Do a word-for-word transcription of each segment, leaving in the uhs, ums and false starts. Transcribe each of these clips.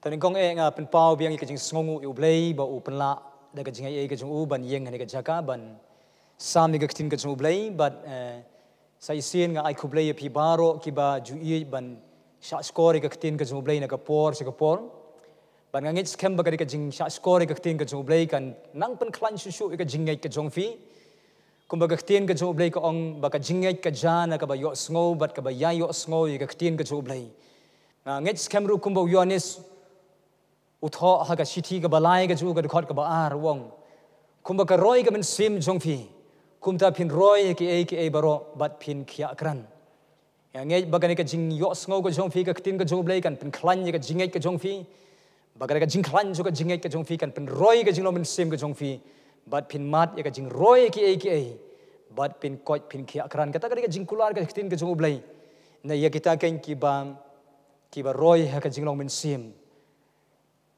Te nyngkong eh nga pynpaw biang ïa ka jingsngewnguh ïa U Blei ba u pynlah da ka jingaiei ka jong u ban ïeng ha kane ka jaka ban sam ïa ka ktien ka jong U Blei, bad, eh, sa shisien nga ai khublei ïa phi baroh kiba ju ïeit ban shahshkor ïa ka ktien ka jong U Blei na ka por sha ka por. Bad nga ngeit skhem ba ka dei ka jingshahshkor ïa ka ktien ka jong U Blei kan nang pynkhlaiñ shuh shuh ïa ka jingngeit ka jong phi. Kumba ka ktien ka jong U Blei ka ong ba ka jingngeit ka jia na kaba ïohsngew bad kaba ïai ïohsngew ïa ka ktien ka jong U Blei. Nga ngeit skhem ruh kumba u Ïoannis u thoh ha ka shithi kaba lai ka jong u ka dkhot kaba ar u ong, kumba ka roi ka mynsiem jong phi, kumta phin roi ïa kiei kiei baroh bad phin khiahkrat. Nga ngeit ba kane ka jingïohsngew ka jong phi ka ktien ka jong U Blei kan pynkhlaiñ ïa ka jingngeit ka jong phi. Ba kane ka jingkhlaiñ jong ka jingngeit ka jong phi kan pynroi ka jinglong mynsiem ka jong phi. Bad phin mad ïa ka jingroi kiei kiei. Bad phin koit phin khiahkrat. Kata ka dei ka jingkular ka ktien ka jong U Blei na ïa kita keiñ kiba, kiba roi ha ka jinglong mynsiem.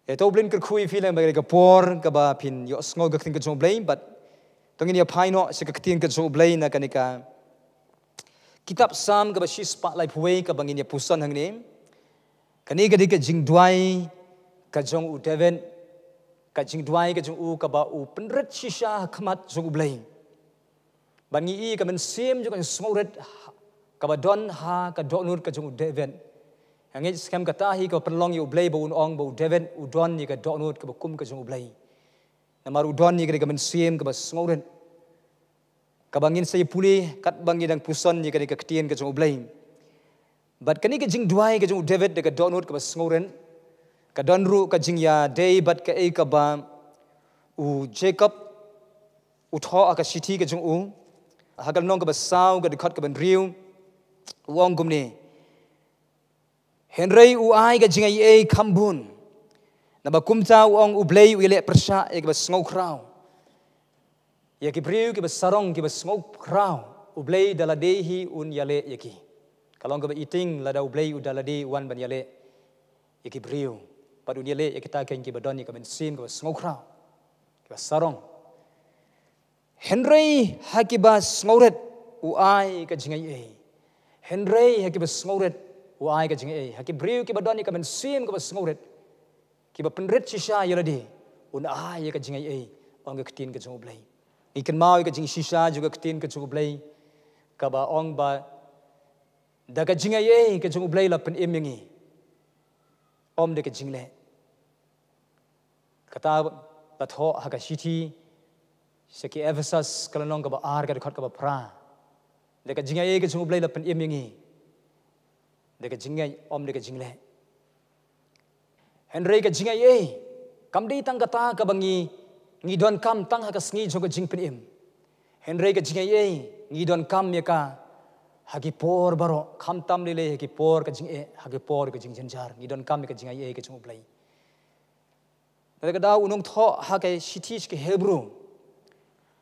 Ïa to U Blei un kyrkhu ïa phi lem ba ka por kaba phin ïohsngew ka ktien ka jong U Blei, bad to ngin ïa phai noh sha ka ktien ka jong U Blei na kane ka kitab Salm kaba shispah laiphew wei kaba ngin ïa puson hangne. Kane ka dei ka jingduwai ka jong u David, ka jingduwai ka jong u kaba u pynrit shisha ha khmat jong U Blei. Bad ngi i ka mynsiem jong ka jingsngewrit kaba don ha ka dohnud ka jong u David. Nga ngeit skhem kata hi kaba pynlong ïa U Blei ba un ong ba u David u don ïa ka dohnud kaba kum ka jong U Blei. Namar u don ïa ka mynsiem kaba sngewrit. Kaba ngin sa ïa pule katba ngi dang puson ïa ka ktien ka jong U Blei. Bad kane ka jingduwai ka jong u David da ka dohnud kaba sngewrit, ka don ruh ka jingïadei bad kaei kaba u Jacob u thoh ha ka shithi ka jong u, ha ka lynnong kaba saw ka dkhot kaba hynriew, u ong kumne. Hynrei u ai ka jingaiei kham bun. Naba kumta u ong U Blei u ïaleh pyrshah ïa kiba sngewkhraw. Ïa ki briew kiba sarong kiba sngewkhraw, U Blei da lade hi un ïaleh ïa ki. Ka long kaba iting lada U Blei u da lade u wan ban ïaleh ïa ki briew. Bad un ïaleh ïa kita keiñ kiba don ïa ka mynsiem kaba sngewkhraw, kiba sarong. Hynrei ha kiba sngewrit u ai ka jingaiei. Hynrei ha kiba sngewrit u ai ka jingaiei. Ha ki briew kiba don ïa ka mynsiem kaba sngewrit, kiba pynrit shisha ïa lade, un ai ïa ka jingaiei, ong ka ktien ka jong U Blei. Ngi kynmaw ïa ka jingshisha jong ka ktien ka jong U Blei kaba ong ba da ka jingaiei ka jong U Blei la pynim ïa ngi, ym da ka jingleh. Kata la thoh ha ka shithi sha ki Ephesus ka lynnong kaba ar ka dkhot kaba phra. Da ka jingaiei ka jong U Blei la pynim ïa ngi, da ka jingngeit, ym da ka jingleh. Hynrei ka jingaiei kam dei tang kata kaba ngi, ngi donkam tang ha ka sngi jong ka jingpynim. Hynrei ka jingaiei ngi donkam ïa ka ha ki por baroh, khamtam lei lei ha ki por ka jingeh, ha ki por ka jingjynjar, ngi donkam ïa ka jingaiei ka jong U Blei. Te ka daw u nongthoh ha ka shithi sha ki Hebru,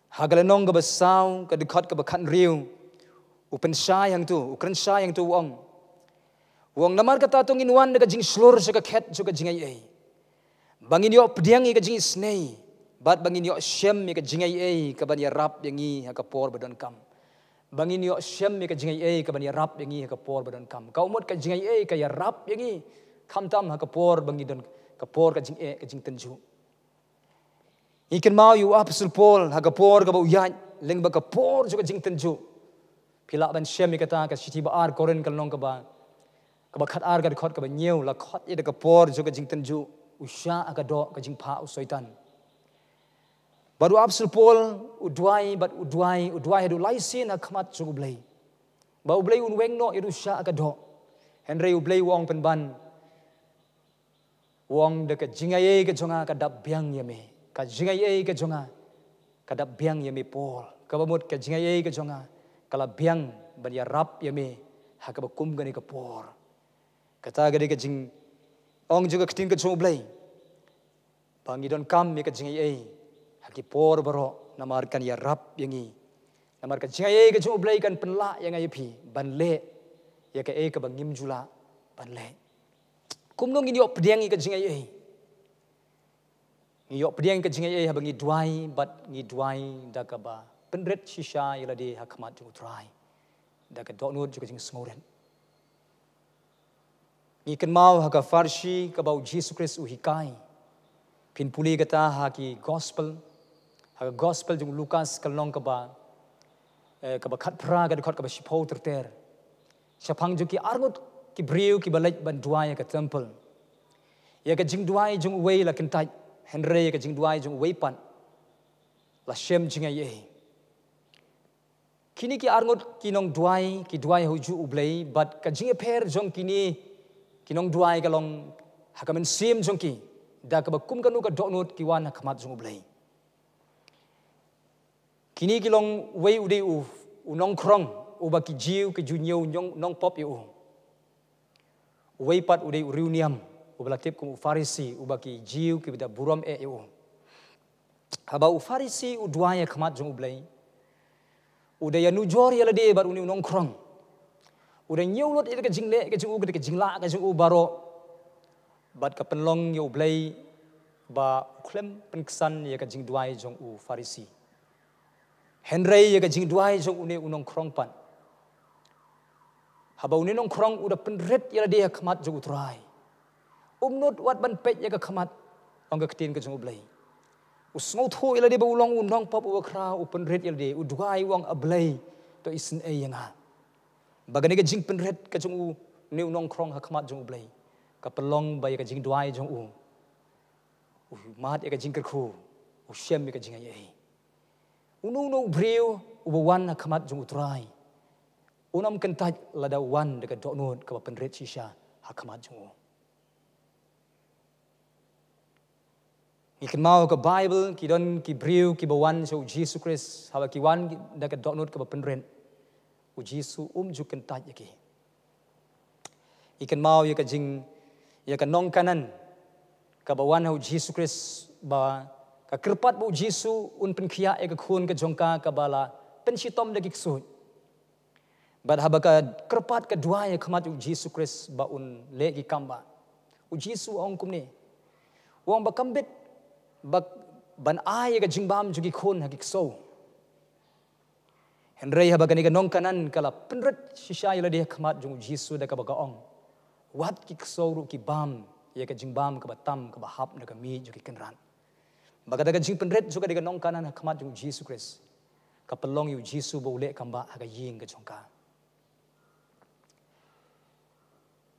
ha ka lynnong kaba saw ka dkhot kaba khathynriew, u pynshai hangto, u kren shai hangto, u ong. U ong, namar kata to ngin wan da ka jingshlur sha ka khet jong ka jingaiei, ba ngin ïoh pdiang ïa ka jingisynei, bad ba ngin ïoh shem ïa ka jingaiei kaban ïarap ïa ngi ha ka por ba donkam. Ba ngin ïoh shem ïa ka jingaiei kaban ïarap ïa ngi ha ka por ba donkam. Ka mut ka jingaiei ka ïarap ïa ngi khamtam ha ka por ba ngi don, ka por ka jingeh, ka jingtynjuh. Ngi kynmaw ïa u Apostol Paul ha ka por kaba u ïaid lyngba ka por jong ka jingtynjuh. Phi lah ban shem ïa kata, ka shithi ba ar Korinth ka lynnong kaba, kaba khatar ka dkhot kaba hynñiew, la khot ïa da ka por jong ka jingtynjuh, u shah ha ka doh ka jingphah u Soitan. Bad u Apostol Paul u duwai, bad u duwai, u duwai haduh lai sien ha khmat jong U Blei ba U Blei un weng noh ïa u shah ha ka doh. Hynrei U Blei u ong pynban, u ong, da ka jingaiei ka jong nga ka dap biang ïa me. Ka jingaiei ka jong nga ka dap biang ïa me Paul. Kaba mut ka jingaiei ka jong nga ka la biang ban ïarap ïa me ha kaba kum kane ka por. Kata ka dei ka jingong jong ka ktien ka jong U Blei, ba ngi donkam ïa ka jingaiei ha ki por baroh, namar kan ïarap ïa ngi. Namar ka jingaiei ka jong U Blei kan pynlah ïa nga ïa phi ban leh ïa kaei kaba ngim ju lah ban leh. Kumno ngin ïoh pdiang ïa ka jingaiei? Ngi ïoh pdiang ïa ka jingaiei haba ngi duwai, bad ngi duwai da kaba pynrit shisha ïa lade ha khmat jong U Trai, da ka dohnud jong ka jingsngewrit. Ngi kynmaw ha ka pharshi kaba u Jisu Khrist u hikai. Phin pule kata ha ki gospel, ha ka gospel jong u Lukas ka lynnong kaba, eh, kaba khatphra ka dkhot kaba shiphew ter ter. Shaphang jong ki arngut ki briew kiba leit ban duwai ha ka temple. Ïa ka jingduwai jong uwei la kyntait, hynrei ïa ka jingduwai jong uwei pat la shem jingaiei. Kine ki arngut ki nongduwai, ki duwai ha u juh u Blei, bad ka jingïapher jong kine ki nongduwai ka long ha ka mynsiem jong ki, da kaba kum kano ka dohnud ki wan ha khmat jong u Blei. Kine ki long, uwei u dei u, u nongkhrong, uba ki Jiw ki ju ñiew ñiong nongpop ïa u. Uwei pat u dei u riewniam, uba la tip kum u Pharisi, uba ki Jiw kiba da burom eh ïa u. Haba u Pharisi u duwai ha khmat jong u Blei, u da ïanujor ïa lade bad une u nongkhrong. U da ñiew lut ïa ka jingleh ka jong u, ka jinglah ka jong u baroh. Bad ka pynlong ïa u Blei ba u khlem pynksan ïa ka jingduwai jong u Pharisi. Hynrei ïa ka jingduwai jong une u nongkhrong pat, haba une u nongkhrong u da pynrit ïa lade ha khmat jong u Trai. Um nud wat ban peit ïa ka khmat, ong ka ktien ka jong u Blei. U sngewthuh ïa lade ba u long u nongpop uba khraw, u pynrit ïa lade, u duwai u ong, A Blei, to isynei ïa nga. Ba kane ka jingpynrit ka jong u, une u nongkhrong ha khmat jong u Blei, ka pynlong ba ïa ka jingduwai jong u, u mad ïa ka jingkyrkhu, u shem ïa ka jingaiei. Uno uno u briew uba wan ha khmat jong u Trai, un ym kyntait lada u wan da ka dohnud kaba pynrit shisha ha khmat jong u. Ngi kynmaw ha ka Baibl ki don ki briew kiba wan sha u Jisu Khrist, haba ki wan da ka dohnud kaba pynrit, u Jisu um ju kyntait ïa ki. Ngi kynmaw ïa ka jing, ïa ka nong Kanan kaba wan ha u Jisu Khrist, ba ka kyrpad ba u Jisu un pynkhiah ïa ka khun ka jong ka kaba la pynshitom da ki ksuid. Bad haba ka kyrpad, ka duwai ha khmat u Jisu Khrist ba un leh ki kam ba, u Jisu u ong kumne. U ong ba kam bit ba ban ai ïa ka jingbam jong ki khun ha ki ksew. Hynrei haba kane ka nong Kanan ka la pynrit shisha ïa lade ha khmat jong u Jisu da kaba ka ong, wat ki ksew ruh ki bam ïa ka jingbam kaba tam kaba hap na ka miej jong ki kynrad. Ba kata ka jingpynrit jong kane ka nong Kanan ha khmat jong u Jisu Khrist, ka pynlong ïa u Jisu ba u leh kam ba ha ka ïing ka jong ka.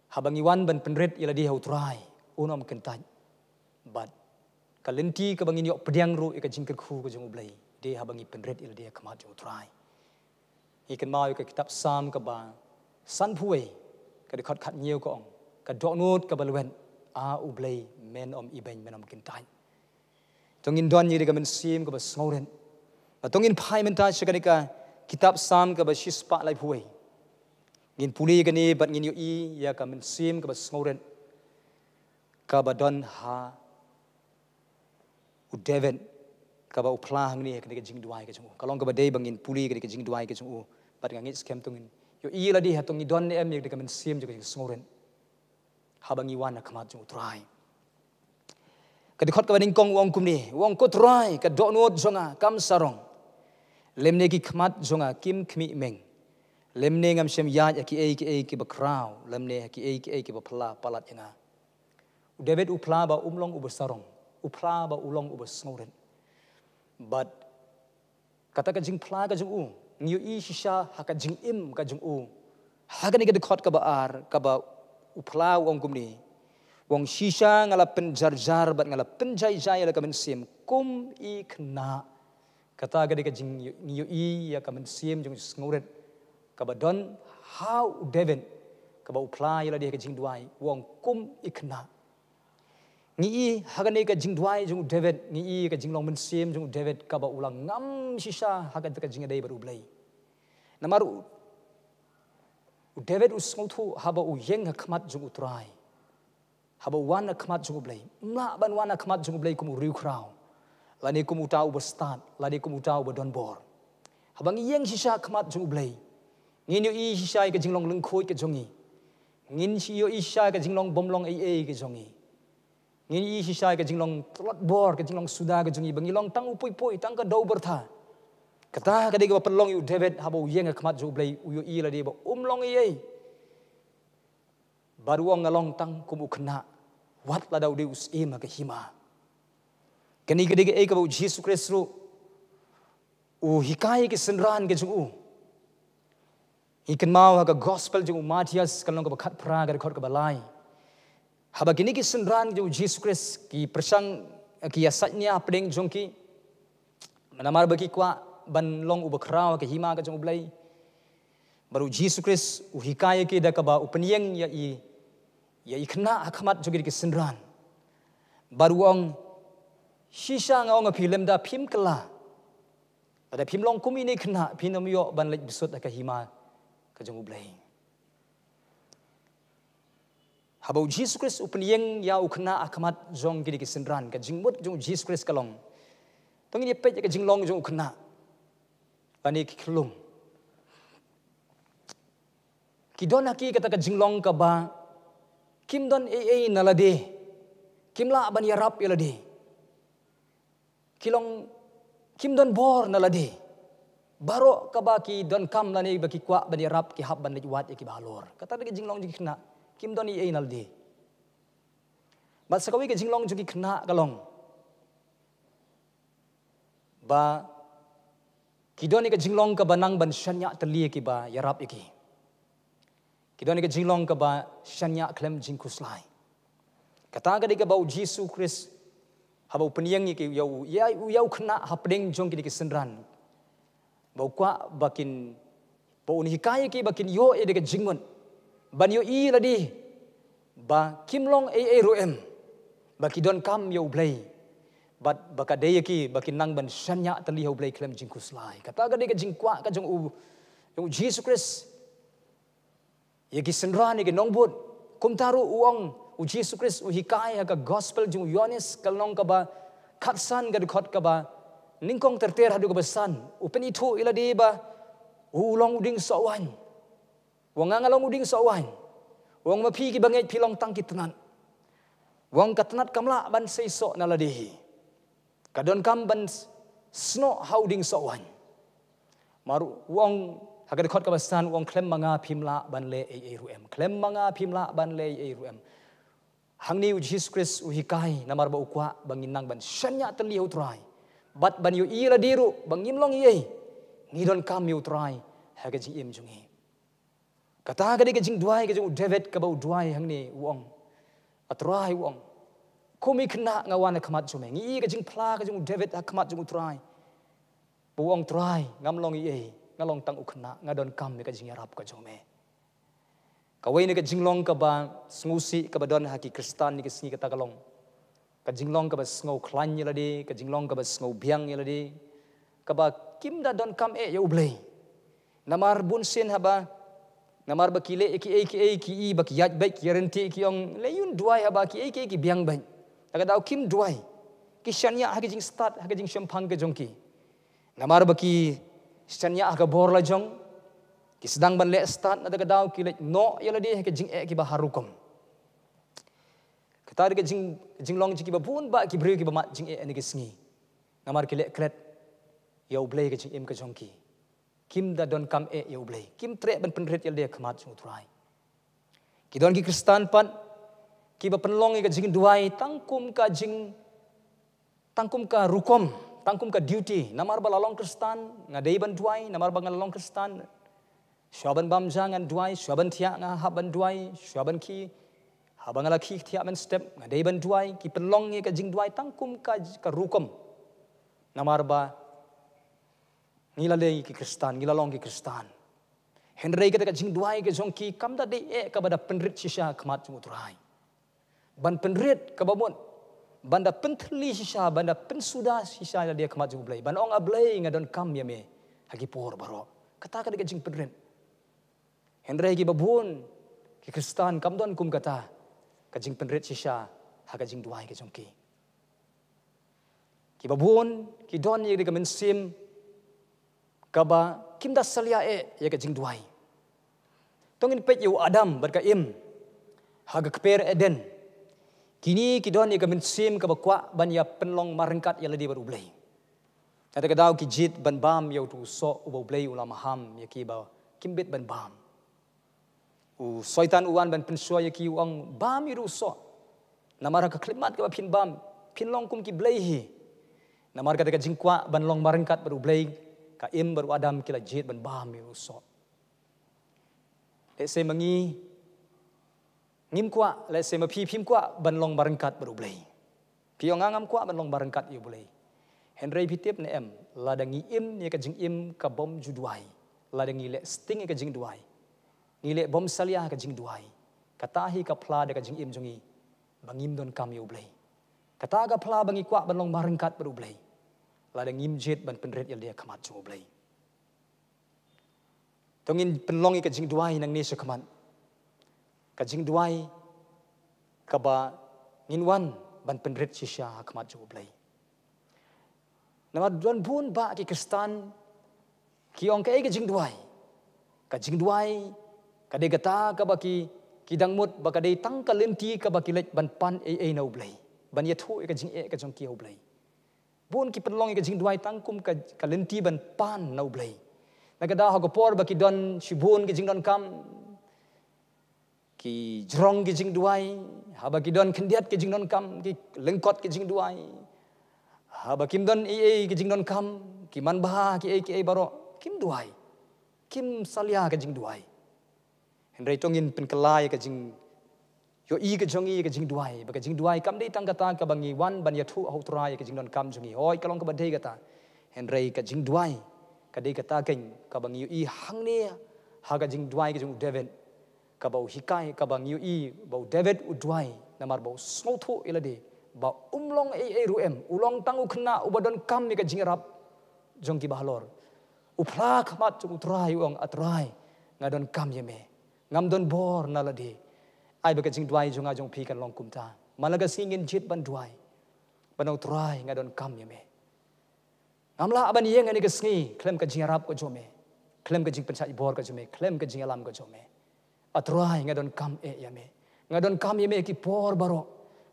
Haba ngi wan ban pynrit ïa lade ha u Trai, un ym kyntait. Bad ka lynti kaba ngin ïoh pdiang ruh ïa ka jingkyrkhu ka jong u Blei, dei haba ngi pynrit ïa lade ha khmat jong u Trai. Ngi kynmaw ïa ka kitab Salm kaba sanphew wei, ka dkhot khathynñiew ka ong, ka dohnud kaba lwet, A U Blei, men ym ibeiñ, men ym kyntait. To ngin don ïa ka mynsiem kaba sngewrit. Ba to ngin phai mynta sha kane ka kitab Salm kaba shispah laiphew wei. Ngin pule ïa kane bad ngin ïohi ïa ka mynsiem kaba sngewrit kaba don ha u David, kaba u phla hangne ha kane ka jingduwai ka jong u. Ka long kaba dei ba ngin pule ïa kane ka jingduwai ka jong u. Bad nga ngeit skhem to ngin ïohi ïa lade ha to ngi don ne em ïa kane ka mynsiem jong ka jingsngewrit haba ngi wan ha khmat jong u Trai. Ka dkhot kaba nyngkong u ong kumne, u ong, Ko Trai, ka dohnud jong nga kam sarong, lymne ki khmat jong nga kim khmih meng, lymne ngam shym ïaid ha kiei kiei kiba khraw, lymne ha kiei kiei kiba phylla palat ïa nga. U David u phla ba um long uba sarong, u phla ba u long uba sngewrit. Bad kata ka jingphla ka jong u, ngi ïohi shisha ha ka jingim ka jong u. Ha kane ka dkhot kaba ar, kaba u phla u ong kumne. U ong, shisha nga la pynjarjar bad nga la pynjaijai ïa la ka mynsiem kum i khynnah. Kata ka dei ka jing, ngi ïohi ïa ka mynsiem jong u sngewrit kaba don ha u David, kaba u phla ïa lade ha ka jingduwai, u ong kum i khynnah. Ngi i ha kane ka jingduwai jong u David, ngi i ka jinglong mynsiem jong u David kaba u la ngam shisha ha kata ka jingïadei bad u Blei. Namar u, u David u sngewthuh haba u ïeng ha khmat jong u Trai, haba u wan ha khmat jong u Blei, um lah ban wan ha khmat jong u Blei kum u riewkhraw, lane kum uta uba stad, lane kum uta uba don bor. Haba ngi ïeng shisha ha khmat jong u Blei, ngin ïohi shisha ïa ka jinglong lyngkhuid ka jong ngi. Ngin ïohi shisha ïa ka jinglong bym long ei ei ka jong ngi. Ngin ïohi shisha ïa ka jinglong tlot bor, ka jinglong suda ka jong ngi, ba ngi long tang u pui pui, tang ka dewbyrtha. Kata ka dei kaba pynlong ïa u David haba u ïeng ha khmat jong u Blei, u ïohi ïa lade ba um long ei ei. Bad u ong, nga long tang kum u khynnah, wat lada u dei u syiem ha ka hima. Kane ka dei kaei kaba u Jisu Khrist ruh u hikai ïa ki synran ka jong u. Ngi kynmaw ha ka gospel jong u Mathaios ka lynnong kaba khatphra ka dkhot kaba lai. Haba kine ki synran jong u Jisu Khrist ki pyrshang, ki ïasaid nia hapdeng jong ki, namar ba ki kwah ban long uba khraw ha ka hima ka jong u Blei. Bad u Jisu Khrist u hikai ïa ki da kaba u pynïeng ïa i, ïa i khynnah ha khmat jong kine ki synran. Bad u ong, shisha nga ong ïa phi, lymda phim kylla, lada phim long kum ine i khynnah, phin ym ïoh ban leit bsut ha ka hima ka jong u Blei. Haba u Jisu Khrist u pynïeng ïa u khynnah ha khmat jong kine ki synran, ka jingmut jong u Jisu Khrist ka long, to ngin ïa peit ïa ka jinglong jong u khynnah lane ki khyllung. Ki don ha ki kata ka jinglong kaba kim don ei ei na lade, kim lah ban ïarap ïa lade. Ki long, kim don bor na lade. Baroh kaba ki donkam lane ba ki kwah ban ïarap, ki hap ban leit wad ïa kiba halor. Kata ka dei ka jinglong jong ki khynnah, kim don ei ei na lade. Bad sa kawei ka jinglong jong ki khynnah ka long ba ki don ïa ka jinglong kaba nang ban shaniah tylli ïa kiba ïarap ïa ki. Ki don ïa ka jinglong kaba shaniah khlem jingkhuslai. Kata ka dei kaba u Jisu Khrist, haba u pynïeng ïa ki, ïa u, ïa u, ïa u khynnah hapdeng jong kine ki synran, ba u kwah ba kin, ba un hikai ïa ki ba kin ïoh ïa ka jingmut ban ïohi lade ba kim long ei ei ruh em, ba ki donkam ïa u Blei, bad ba ka dei ïa ki ba kin nang ban shaniah tylli ha u Blei khlem jingkhuslai. Kata ka dei ka jingkwah ka jong u, jong u Jisu Khrist ïa ki synran, ïa ki nongbud. Kumta ruh u ong, u Jisu Khrist u hikai ha ka gospel jong u Ïoannis ka lynnong kaba khatsan ka dkhot kaba nyngkong ter ter haduh kaba san, u pynithuh ïa lade ba u long u dieng soh waiñ. U ong, nga nga long u dieng soh waiñ. U ong, ma phi kiba ngeit phi long tang ki tnat. U ong, ka tnat kam lah ban sei soh na lade hi. Ka donkam ban s-, snoh ha u dieng soh waiñ. Namar u ong ha ka dkhot kaba san, u ong, khlem ma nga phim lah ban leh ei ei ruh em. Khlem ma nga phim lah ban leh ei ei ruh em. Hangne u Jisu Khrist u hikai namar ba u kwah ba ngin nang ban shaniah tylli ha u Trai, bad ban ïohi lade ruh ba ngim long ei ei, ngi donkam ïa u Trai ha ka jingim jong ngi. Kata ka dei ka jingduwai ka jong u David kaba u duwai hangne, u ong, A Trai, u ong, kum i khynnah nga wan ha khmat jong me. Ngi i ka jingphla ka jong u David ha khmat jong u Trai, ba u ong, Trai, ngam long ei ei, nga long tang u khynnah, nga donkam ïa ka jingïarap ka jong me. Kawei na ka jinglong kaba sngewsih kaba don ha ki Khristan ïa ki sngi kata ka long ka jinglong kaba sngew khlaiñ ïa lade, ka jinglong kaba sngew biang ïa lade, kaba kim da donkam eh ïa u Blei. Namar bun sien haba, namar ba ki leh kiei kiei ki i ba ki ïaid beit, ki ïaryntih, ki ong, leh ïa un duwai haba kiei kiei ki biang beit. Kata ka daw kim duwai. Ki shaniah ha ka jingstad, ha ka jingshemphang ka jong ki. Namar ba ki shaniah ha ka bor la jong, ki sdang ban leh stad, na kata ka daw ki leit noh ïa lade ha ka jingeh kiba har rukom. Kata ka dei ka jing, jinglong jong kiba bun bah ki briew kiba mad jingeh ha kine ki sngi. Namar ki leh klet ïa u Blei ha ka jingim ka jong ki. Kim da donkam eh ïa u Blei. Kim treh ban pynrit ïa lade ha khmat jong u Trai. Ki don ki Khristan pat kiba pynlong ïa ka jingduwai tang kum ka jing, tang kum ka rukom, tang kum ka duty. Namar ba la long Khristan nga dei ban duwai, namar ba nga la long Khristan, shuwa ban bam ja ngan duwai, shuwa ban thiah nga hap ban duwai, shuwa ban khie, haba nga la khie thiah mynstep nga dei ban duwai. Ki pynlong ïa ka jingduwai tang kum ka, ka rukom. Namar ba ngi la dei ki Khristan, ngi la long ki Khristan. Hynrei kata ka jingduwai ka jong ki kam da dei eh kaba da pynrit shisha ha khmat jong u Trai. Ban pynrit kaba mut, ban da pynthylli shisha, ban da pynsuda shisha ïa lade ha khmat jong u Blei, ban ong, A Blei, nga donkam ïa me ha ki por baroh. Kata ka dei ka jingpynrit. Hynrei kiba bun ki Khristan kam don kum kata ka jingpynrit shisha ha ka jingduwai ka jong ki. Kiba bun ki don ïa ka mynsiem kaba kim da salia eh ïa ka jingduwai. To ngin peit ïa u Adam bad ka Im ha ka kper Eden. Kine ki don ïa ka mynsiem kaba kwah ban ïa pynlong marryngkat ïa lade bad u Blei. Na kata ka daw ki jied ban bam ïa uto u soh uba u Blei u la maham ïa ki ba kim bit ban bam. U Soitan u wan ban pynshoh ïa ki, u ong, bam ïa u soh. Namar ha ka khyllipmat kaba phin bam, phin long kum ki blei hi. Namar kata ka jingkwah ban long marryngkat bad U Blei, ka Im bad u Adam ki la jied ban bam ïa u soh. Lehse ma ngi ngim kwah, lehse ma phi phim kwah ban long marryngkat bad U Blei. Phi ong nga ngam kwah ban long marryngkat ïa U Blei. Hynrei phi tip ne em, lada ngi im ïa ka jingim ka bym ju duwai, lada ngi leh sting ïa ka jingduwai, ngi leh bym salia ha ka jingduwai, kata hi ka phla da ka jingim jong ngi ba ngim donkam ïa U Blei. Kata ka phla ba ngi kwah ban long marryngkat bad U Blei, lada ngim jied ban pynrit ïa lade ha khmat jong U Blei. To ngin pynlong ïa ka jingduwai nangne shakhmat, ka jingduwai kaba ngin wan ban pynrit shisha ha khmat jong U Blei. Namar don bun bah ki Khristan ki ong kaei ka jingduwai. Ka jingduwai ka dei kata kaba ki, ki dang mut ba ka dei tang ka lynti kaba ki leit ban pan ei ei na U Blei, ban ïathuh ïa ka jingeh ka jong ki ha U Blei. Bun ki pynlong ïa ka jingduwai tang kum ka, ka lynti ban pan na U Blei. Na ka daw ha ka por ba ki don shibun ki jingdonkam, ki jrong ki jingduwai, haba ki don khyndiat ki jingdonkam, ki lyngkot ki jingduwai. Haba kim don ei ei ki jingdonkam, ki manbha, ki ei ki ei baroh, kim duwai, kim salia ka jingduwai. Hynrei to ngin pynkylla ïa ka jingïohi ka jong ngi ïa ka jingduwai, ba ka jingduwai kam dei tang kata kaba ngi wan ban ïathuh ha U Trai ïa ka jingdonkam jong ngi. Hooid, ka long kaba dei kata. Hynrei ka jingduwai ka dei kata keiñ kaba ngi ïohi hangne ha ka jingduwai ka jong u David, kaba u hikai, kaba ngi ïohi ba u David u duwai namar ba u sngewthuh ïa lade ba um long ei ei ruh em, u long tang u khynnah uba donkam ïa ka jingïarap jong kiba halor. U phla ha khmat jong U Trai, u ong, A Trai, nga donkam ïa me, ngam don bor na lade. Ai ba ka jingduwai jong nga jong phi kan long kumta. Man la ka sngi ngin jied ban duwai, ban ong, Trai, nga donkam ïa me. Ngam lah ban ïeng ha kane ka sngi khlem ka jingïarap ka jong me, khlem ka jingpynshait bor ka jong me, khlem ka jingïalam ka jong me. A Trai, nga donkam eh ïa me. Nga donkam ïa me ha ki por baroh.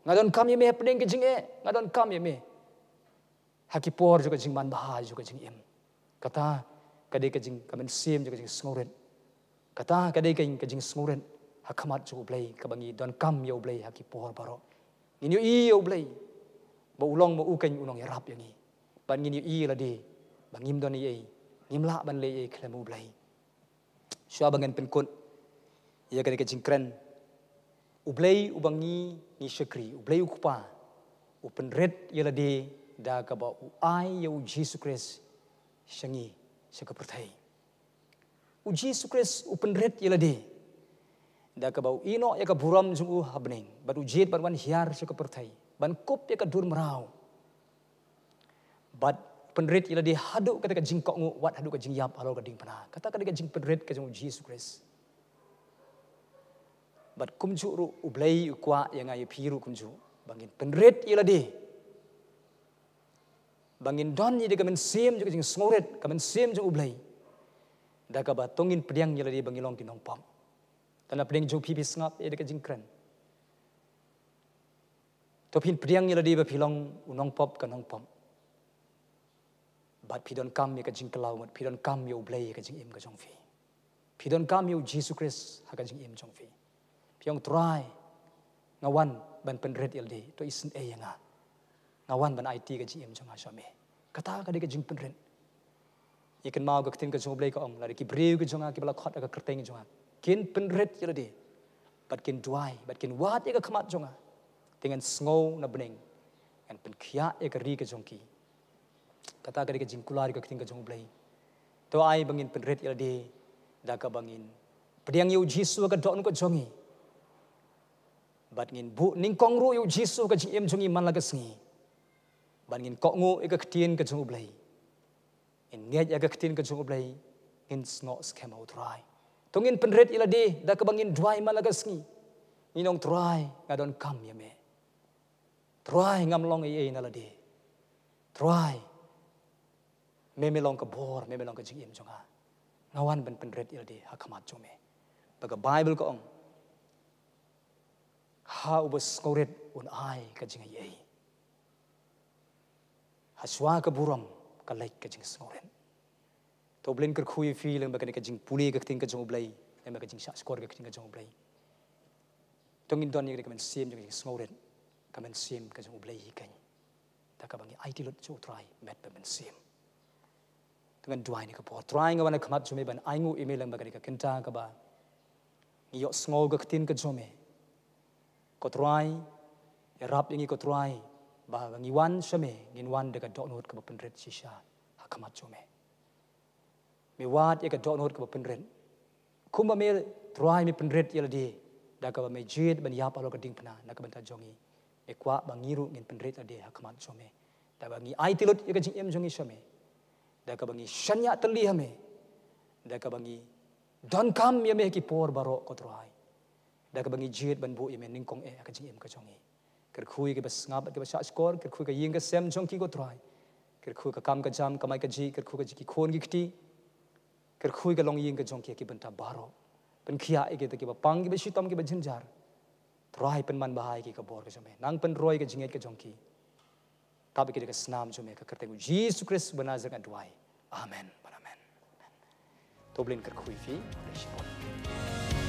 Nga donkam ïa me hapdeng ka jingeh. Nga donkam ïa me ha ki por jong ka jingmanbha, jong ka jingim. Kata ka dei ka jing, ka mynsiem jong ka jingsngewrit. Kata ka dei ka, ka jingsngewrit ha khmat jong U Blei, kaba ngi donkam ïa U Blei ha ki por baroh. Ngin ïohi ïa U Blei ba u long ma u keiñ u nongïarap ïa ngi. Bad ngin ïohi ïa lade ba ngim don ei ei, ngim lah ban leh ei ei khlem U Blei. Shuwa ba ngan pynkut ïa kane ka jingkren, U Blei uba ngi, ngi shakri, U Blei U Kpa, u pynrit ïa lade da kaba u ai ïa U Jisu Khrist sha ngi, sha ka pyrthei. U Jisu Khrist u pynrit ïa lade da kaba u ïehnoh ïa ka burom jong u ha bneng, bad u jied ban wan hiar sha ka pyrthei ban kup ïa ka dur mraw. Bad pynrit ïa lade haduh kata ka jingkohnguh, wat haduh ka jingïap halor ka diengphna. Kata ka dei ka jingpynrit ka jong U Jisu Khrist. Bad kumjuh ruh U Blei u kwah ïa nga ïa phi ruh kumjuh, ba ngin pynrit ïa lade, ba ngin don ïa ka mynsiem jong ka jingsngewrit, ka mynsiem jong U Blei, da kaba to ngin pdiang ïa lade ba ngi long ki nongpop. Tang na pdeng jong phi, phi sngap ïa ka jingkren. To phin pdiang ïa lade ba phi long u nongpop ka nongpop. Bad phi donkam ïa ka jingkylla ummat, phi donkam ïa U Blei ïa ka jingim ka jong phi. Phi donkam ïa U Jisu Khrist ha ka jingim jong phi. Phi ong, Trai, nga wan ban pynrit ïa lade, to isynei ïa nga. Nga wan ban aiti ka jingim jong nga sha me. Kata ka dei ka jingpynrit. Ïa kynmaw ka ktien ka jong U Blei ka ong, lada ki briew ki jong nga kiba la khot ha ka kyrteng jong nga kin pynrit ïa lade, bad kin duwai, bad kin wad ïa ka khmat jong nga, te ngan sngew na bneng, ngan pynkhiah ïa ka ri ka jong ki. Kata ka dei ka jingkular ïa ka ktien ka jong U Blei. To ai ba ngin pynrit ïa lade da kaba ngin pdiang ïa U Jisu ha ka dohnud ka jong ngi. Bad ngin buh nyngkong ruh ïa U Jisu ha ka jingim jong ngi man la ka sngi. Bad ngin kohnguh ïa ka ktien ka jong U Blei. Ngin ngeit ïa ka ktien ka jong U Blei, ngin snoh skhem ha U Trai. To ngin pynrit ïa lade da kaba ngin duwai man la ka sngi. Ngin ong, Trai, nga donkam ïa me. Trai, ngam long ei ei na lade. Trai, me me long ka bor, me me long ka jingim jong nga. Nga wan ban pynrit ïa lade ha khmat jong me. Ba ka Baibl ka ong, ha uba sngewrit un ai ka jingaiei. Ha shuwa ka burom ka leit ka jingsngewrit. To U Blei un kyrkhu ïa phi lyngba kane ka jingpule ka ktien ka jong U Blei. Namar ka jingshah shkor ka ktien ka jong U Blei. To ngin don ïa ka mynsiem jong ka jingsngewrit, ka mynsiem ka jong U Blei hi keiñ. Da kaba ngi aiti lut sha U Trai met bad mynsiem. To ngin duwai ha kane ka por. Trai, nga wan ha khmat jong me ban ainguh ïa me lyngba kane ka kynta kaba ngi ïohsngew ka ktien ka jong me. Ko Trai, ïarap ïa ngi ko Trai, ba ngi wan sha me, ngin wan da ka dohnud kaba pynrit shisha ha khmat jong me. Me wad ïa ka dohnud kaba pynrit. Kumba me Trai me pynrit ïa lade, da kaba me jied ban ïap halor ka diengphna na ka bynta jong ngi. Me kwah ba ngi ruh ngin pynrit lade ha khmat jong me. Da kaba ngi aiti lut ïa ka jingim jong ngi sha me. Da kaba ngi shaniah tylli ha me. Da kaba ngi donkam ïa me ha ki por baroh ko Trai. Da kaba ngi jied ban buh ïa me nyngkong eh ha ka jingim ka jong ngi. Kyrkhu ïa kiba sngap, kiba shah shkor, kyrkhu ïa ka ïing ka sem jong ki ko Trai. Kyrkhu ïa ka kam ka jam, kamai kajih, kyrkhu ïa ki khun ki kti. Kyrkhu ïa ka longïing ka jong ki ha ki bynta baroh. Pynkhiah ïa kita kiba pang, kiba shitom, kiba jynjar. Trai, pynman bha ïa ki ha ka bor ka jong me. Nang pynroi ïa ka jingngeit ka jong ki. Tap ïa ki da ka snam jong me, ha ka kyrteng U Jisu Khrist uba Nasaret nga duwai. Amen. Amen. To U Blei un kyrkhu ïa phi.